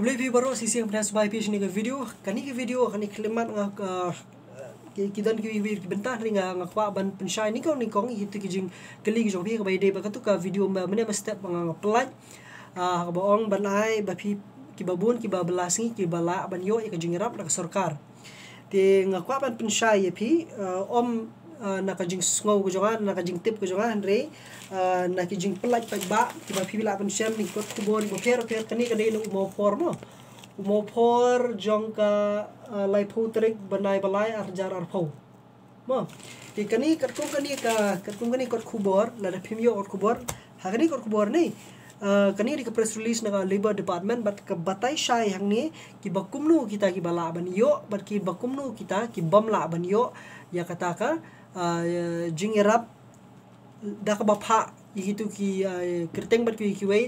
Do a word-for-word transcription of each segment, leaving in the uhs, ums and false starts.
Khublei phi baroh, shisien pynshai sngewbha ïa phi sha kane ka video. Kane ka video, kane ka khyllipmat nga, uh, ki, ki don ki, ki, ki bynta, hynrei nga, nga kwah ban pynshai nyngkong nyngkong ïa kito ki jingkylli ki jong phi, kaba ïadei bad kato ka video mynne mynstep ba nga, nga pynlait. Ah, kaba ong ban ai ba phi kiba bun kiba bylla sngi kiba lah ban ïoh ïa ka jingïarap na ka sorkar. Te nga kwah ban pynshai ïa phi, uh, ym, uh, na ka jingsngew ka jong nga, na ka jingtip ka jong nga, hynrei, uh, na ki jingpynlait paidbah kiba phi lah ban shem na ki kot khubor kiba pher pher. Kane ka dei na u Mawphor mo. U Mawphor jong ka, uh, laiphew tarik bnai ba lai ar hajar arphew. Mo. Te kane katkum kane ka, katkum kane kot khubor, lada phim ïoh kot khubor, ha kane kot khubor ne, uh, kane dei ka press release na ka Labour Department, bad ka batai shai hangne kiba kumno kita kiba lah ban ïoh bad kiba kumno kita ki bym lah ban ïoh ïa kata ka, uh, jingïarap da kaba phah ïa kito ki, uh, kyrteng bad kiwei kiwei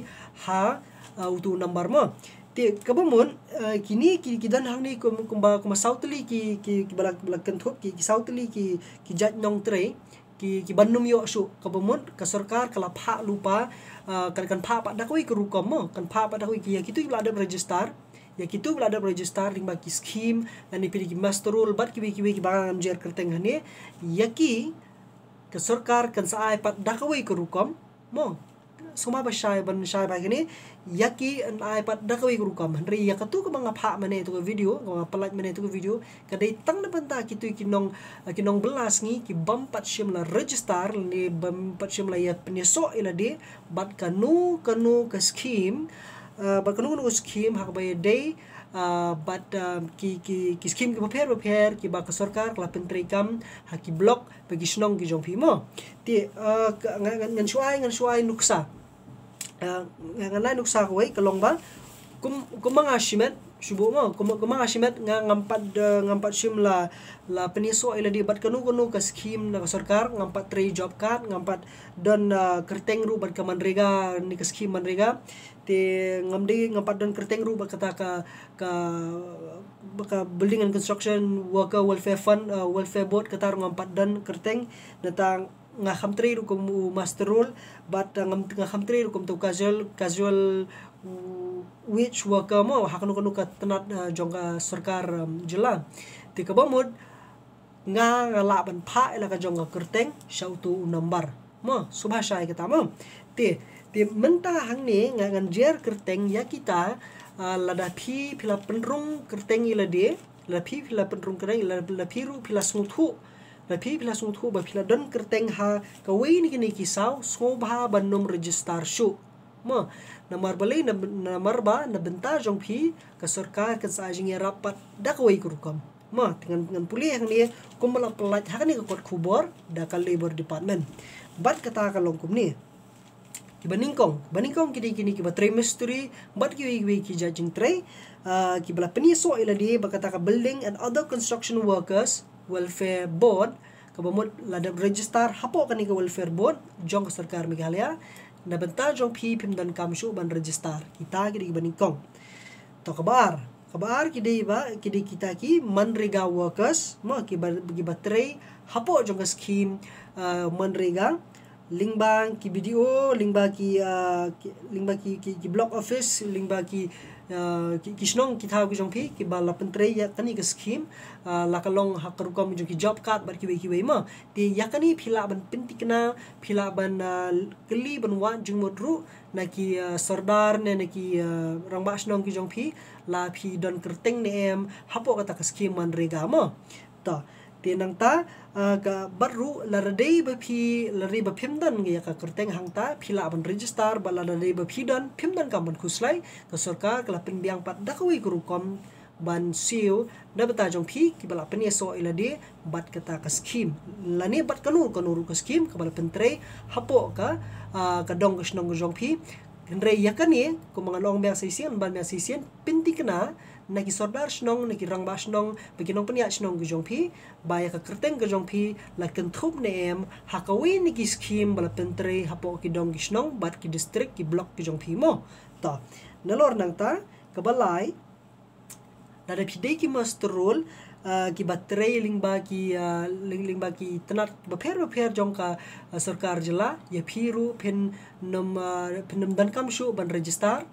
ha, uh, uto u number mo. Te kaba mut, uh, kine ki, ki don hangne kum, kumba, kumba saw tylli ki, ki, kiba la, ba la kynthup, ki, ki saw tylli ki, ki jait nongtrei ki, kiban ym ïoh shuh. Kaba mut ka sorkar ka la phah lypa, uh, kan, kan phah pat da kawei ka rukom mo, kan phah pat da kawei ki, ïa kito kiba la dep register, ïa kito kiba la dep register lyngba ki scheme, lane phi dei ki muster roll bad kiwei kiwei kiba ngan jer kyrteng hangne, ïa ki ka sorkar kan sa ai pat da kawei ka rukom mo. Sngewbha ba shai, ban shai bha kine, ïa ki yn ai pat da kawei ka rukom. Hynrei ïa kato kaba nga phah mynne ïa kato ka video, kaba nga pynlait mynne ïa kato ka video, ka dei tang na bynta kito ki nong, ki nongbylla sngi ki bym pat shym la register, lane bym pat shym la ïa pynïasoh ïa lade bad kano kano ka scheme, uh, bad kano kano ka scheme ha kaba ïadei, uh, bad, uh, ki, ki, ki scheme kiba pher bapher kiba ka sorkar ka la pyntreikam ha ki block bad ki shnong ki jong phi mo. Te, uh, ka, nga, nga, ngan shu ai, ngan shu ai nuksa. Uh, nga, ngan ai nuksa kawei ka long ba kum, kumba nga shimet, shu buh mo, kumba, kumba nga shimet nga ngam pat, uh, ngam pat shym la, la pynïasoh ïa lade bad kano kano ka scheme na ka sorkar, ngam pat trei job card, ngam pat don, uh, kyrteng ruh bad ka MGNREGA, ne ka scheme MGNREGA. Te ngam dei, ngam pat don kyrteng ruh bad kata ka, ka, bad ka Building and Construction Worker Welfare Fund, uh, Welfare Board, kata ruh ngam pat don kyrteng. Nangta nga kham trei ruh kum u muster roll, bad, uh, ngam, nga kham trei ruh kum uto u casual, casual, uh, wage worker mo, ha kano kano ka tnat, uh, jong ka sorkar, um, jylla. Te kaba mut nga, nga lah ban phah ïa la ka jong ka kyrteng sha uto u number mo, sngewbha shai kata mo. Te, te mynta hangne nga, ngan jer kyrteng ïa kita, uh, lada phi, phi la pynrung kyrteng ïa lade, lada phi, phi la pynrung kyrteng, lada, lada phi ruh phi la sngewthuh, lada phi, phi la sngewthuh ba phi la don kyrteng ha kawei na kine ki saw, sngewbha ban ym register shuh mo. Namar balei, na, namar ba na bynta jong phi ka sorkar kan sa ai jingïarap pat da kawei ka rukom mo. Te ngan, ngan pule hangne kumba la pynlait ha kane ka kot khubor da ka Labour Department. Bad kata ka long kumne. Kiba nyngkong, ba nyngkong ki dei kine kiba trei mistri bad kiwei kiwei ki jait jingtrei, ah, kiba la pynïasoh ïa lade bad kata ka Building and Other Construction Workers Welfare Board, kaba mut la dep register hapoh kane ka Welfare Board jong ka sorkar Meghalaya. Na bynta jong phi, phim donkam shuh ban register. Kita ki dei kiba nyngkong. To kaba ar, kaba ar ki dei ba, ki dei kita ki MGNREGA workers mo, kiba, kiba trei hapoh jong ka scheme, uh, MGNREGA, lyngba ki BDO, lyngba ki, uh, ki, lyngba ki, ki, ki block office, lyngba ki, uh, ki, ki shnong ki thaw ki jong phi kiba la pyntrei ïa kane ka scheme, uh, la ka long ha ka rukom jong ki job card bad kiwei kiwei mo. Te ïa kane phi lah ban pynthikna, phi lah ban, uh, kylli ban wad jingmut ruh na ki, uh, sordar ne na ki, uh, rangbah shnong ki jong phi, la phi don kyrteng ne em hapoh kata ka scheme MGNREGA mo. To, te nangta, uh, ka bad ruh lada dei ba phi, lada dei ba phim don ïa ka kyrteng hangta, phi lah ban register, bad lada dei ba phi don, phim donkam ban khuslai, ka sorkar ka la pynbiang pat da kawei ka rukom ban siew na bynta jong phi kiba la pynïasoh ïa lade bad kata ka scheme, lane bad kano kano ruh ka scheme kaba la pyntrei hapoh ka, ah, ka dong ka shnong ka jong phi. Hynrei ïa kane, kumba ngan ong biang sa shisien, ban biang sa shisien, pynthikna na ki sordar shnong, na ki rangbah shnong, bad ki nongpynïaid shnong ki jong phi ba ïa ka kyrteng ka jong phi la kynthup ne em ha kawei na ki scheme ba la pyntrei hapoh ki dong ki shnong bad ki district, ki block ki jong phi mo. To, nalor nangta, kaba lai, lada phi dei ki muster roll, ah, kiba trei lyngba ki, ah, lyng-, lyngba ki tnat bapher bapher jong ka, ah, sorkar jylla, ïa phi ruh phin ym, ah, phin ym donkam shuh ban register.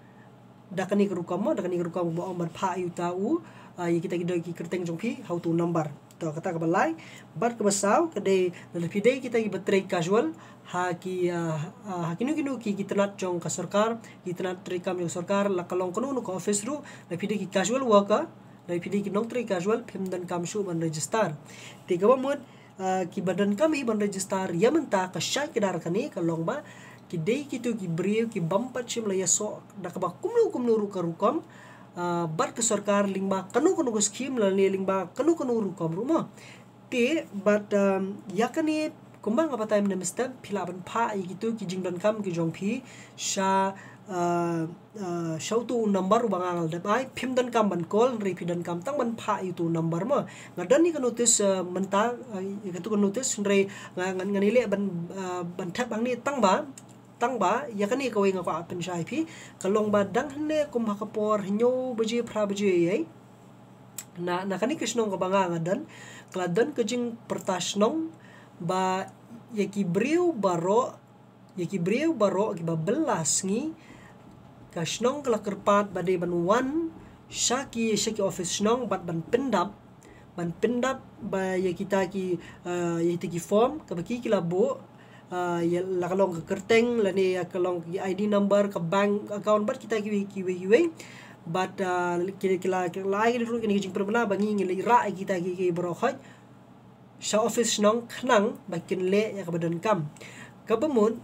da kane ka rukom mo, da kane ka rukom ba ong ban phah ïa uta u, ah, ïa kita ki dei ki kyrteng jong phi ha utu u number. To kata kaba lai. Bad kaba saw ka dei lada phi dei kita kiba trei casual ha ki, ah, ah, ha kino kino ki, ki tnat jong ka sorkar, ki tnat trei kam jong ka sorkar, la ka long kano kano ka office ruh, lada phi dei ki casual worker, lada phi dei ki nongtrei casual, phim donkam shuh ban register. Te kaba mut, ah, kiba donkam hi ban register ïa mynta ka shai kdar kane ka long ba ki dei kito ki briew ki bym pat shym la ïasoh da kaba kumno kumno ruh ka rukom, ah, bad ka sorkar lyngba kano kano ka skim lane lyngba kano kano rukom ruh mo. Te bad, um, ïa kane kumba nga batai mynne mynstep phi lah ban phah ïa kito ki jingdonkam ki jong phi sha, ah, ah, sha utu u number uba nga la dep ai, phim donkam ban call, hynrei phi donkam tang ban phah ïa utu u number mo. Nga don ïa ka notice, ah, mynta, ah, ïa katu ka notice, hynrei nga, nga, ngan ïaleh ban, ah, ban thep hangne tang ba, tang ba ïa kane kawei nga kwah pynshai phi, ka long ba dang hynne kum ha ka por hynñiew baje, phra baje ïa. Na, na kane ka shnong kaba nga, nga don, ka la don ka jingpyrta shnong ba ïa ki briew baroh, ïa ki briew baroh kiba bylla sngi, ka shnong ka la kyrpad ba dei ban wan sha ki, sha ki office shnong bad ban pyndap, ban pyndap ba ïa kita ki, ah, ïa kita ki form kaba ki, ki la buh, ah, ïa la ka long ka kyrteng lane ïa ka long ki I D number, ka bank account bad kita kiwei kiwei kiwei. Bad, ah, ki, ki la, ki la ai ki ruh kine ki jingpynbna ba ngi, ngi leit rah ïa kita ki, ki baroh khoit sha office shnong khnang ba kin leh ïa kaba donkam. Kaba mut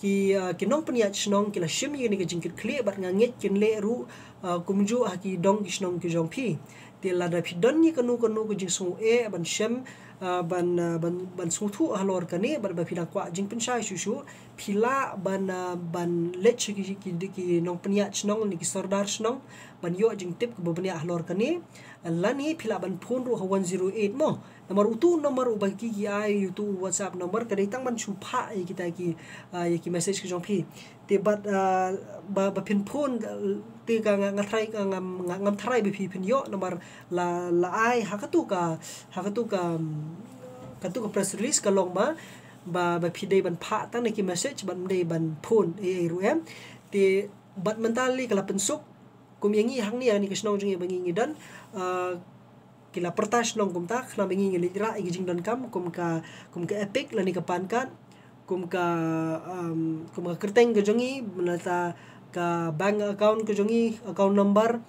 ki, ah, ki nongpynïaid shnong ki la shim ïa kane ka jingkitkhlieh bad nga ngeit kin leh ruh, ah, kumjuh ha ki dong ki shnong ki jong phi. Te lada phi don ïa kano kano ka jingsngew eh ban shem, ah, ban, ah, ban, ban sngewthuh halor kane bad ba phi dang kwah jingpynshai shuh shuh, phi lah ban, ah, ban leit sha ki, ki, ki nongpynïaid shnong ne ki sordar shnong ban ïoh jingtip kaba bniah halor kane. Lane phi lah ban phone ruh ha one zero eight mo. Namar utu u number uba ki, ki ai, utu u WhatsApp number ka dei tang ban shu phah ïa kita ki, ah, ïa ki message ki jong phi. Te bad, ah, ba, ba phin phone, ah, te ka nga, nga tharai, ka ngam, nga, ngam tharai ba phi phin ïoh namar la, la ai ha katu ka, ha katu ka, um, katu ka press release ka long ba, ba, ba phi dei ban phah tang na ki message bad ym dei ban phone ei ei ruh em. Te bad mynta lei ka la pynsuk kum ïa ngi hangne ïa kane ka shnong jong ngi ba ngi, ngi don, ah, ki la pyrta shnong kumta khnang ba ngi, ngi leit rah ïa ki jingdonkam kum ka, kum ka EPIC lane ka PAN card, kum ka, um, kum ka kyrteng ka jong ngi, nangta ka bank account ka jong ngi, account number,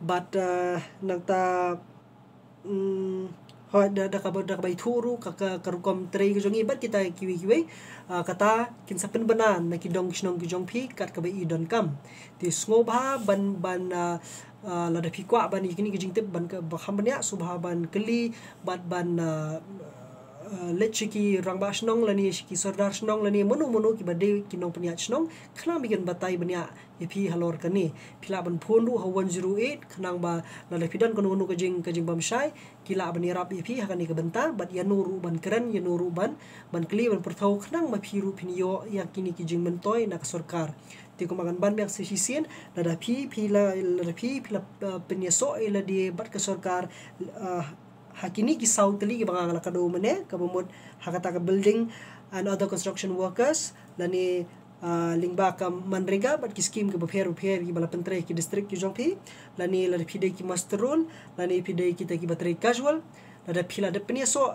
bad, ah, nangta, mm, hooid da, da kaba, da kaba ithuh ruh ka, ka, ka rukom trei ka jong ngi bad kita kiwei kiwei, ah, kata kin sa pynbna na ki dong ki shnong ki jong phi kat kaba i donkam. Te sngewbha ban, ban, ah, ah, lada phi kwah ban ïa kine ki jingtip ban ka, ba kham bniah, sngewbha ban kylli bad ban, ah, ah, leit sha ki rangbah shnong lane sha ki sordar shnong lane mano mano kiba dei ki nongpynïaid shnong khnang ba kin batai bniah ïa phi halor kane. Phi lah ban phone ruh ha one zero eight khnang ba lada phi don kano kano ka jing, ka jingbymshai ki lah ban ïarap ïa phi ha kane ka bynta bad ïano ruh ban kren, ïano ruh ban, ban kylli, ban pyrthew khnang ba phi ruh phin ïoh ïa kine ki jingmyntoi na ka sorkar. Te kumba ngan ban biang sa shisien, lada phi, phi la, lada phi, phi la, uh, pynïasoh ïa lade bad ka sorkar, uh, ha kine ki saw tylli kiba nga la kdew mynne, kaba mut ha kata ka building and other construction workers, lane, ah, lyngba ka MGNREGA bad ki skim kiba pher bapher kiba la pyntrei ki district ki jong phi, lane lada phi dei ki muster roll, lane phi dei kita kiba trei casual, lada phi la dep pynïasoh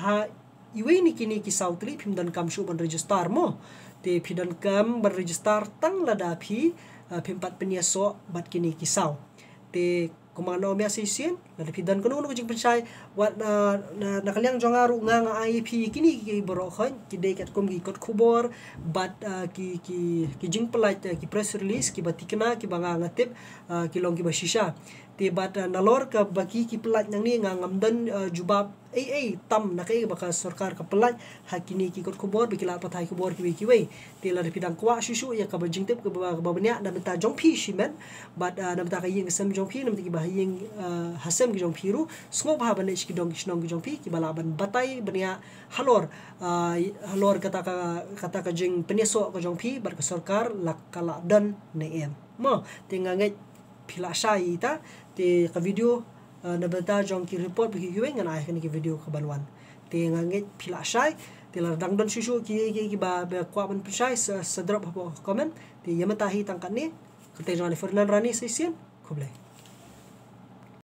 ha iwei na kine ki saw tylli phim donkam shuh ban register mo. Te phi donkam ban register tang lada phi, ah, phim pat pynïasoh bad kine ki saw. Te kumba nga ong biang sa shisien, lada phi don kano kano ka jingpynshai, wat na, na, na ka liang jong nga ruh nga, nga ai ïa phi kine ki baroh khoit ki dei katkum ki kot khubor bad, ah, ki, ki, ki jingpyllait, ah, ki press release kiba thikna kiba nga, nga tip, ah, ki long kiba shisha. Te bad, ah, nalor kaba ki, ki pyllait nangne nga ngam don, ah, jubab ei ei tam na kaei ba ka sorkar ka pyllait ha kine ki kot khubor ba ki lad pathai khubor kiwei kiwei. Te lada phi dang kwah shuh shuh ïa kaba jingtip kaba, kaba bniah na bynta jong phi shimet bad, ah, na bynta ka ïing ka sem jong phi, na bynta kiba ha ïing, ah, ha sem ki jong phi ruh, sngewbha ban leit sha ki dong ki shnong ki jong phi kiba lah ban batai bniah halor, ah, halor kata ka, kata ka jingpynïasoh ka jong phi bad ka sorkar la ka lah don ne em. Mo, te nga ngeit phi lah shai ïa ita, te ka video, ah, na bynta jong ki report ba ki, kiwei ngan ai ha kane ka video kaban wan. Te nga ngeit phi lah shai, te lada dang don shuh shuh ki, ki, kiba, ba kwah ban pynshai sa, sa drop hapoh comment, te ïa mynta hi tang katne. Te jong nga Ferdinand Rani sa shisien. Khublei.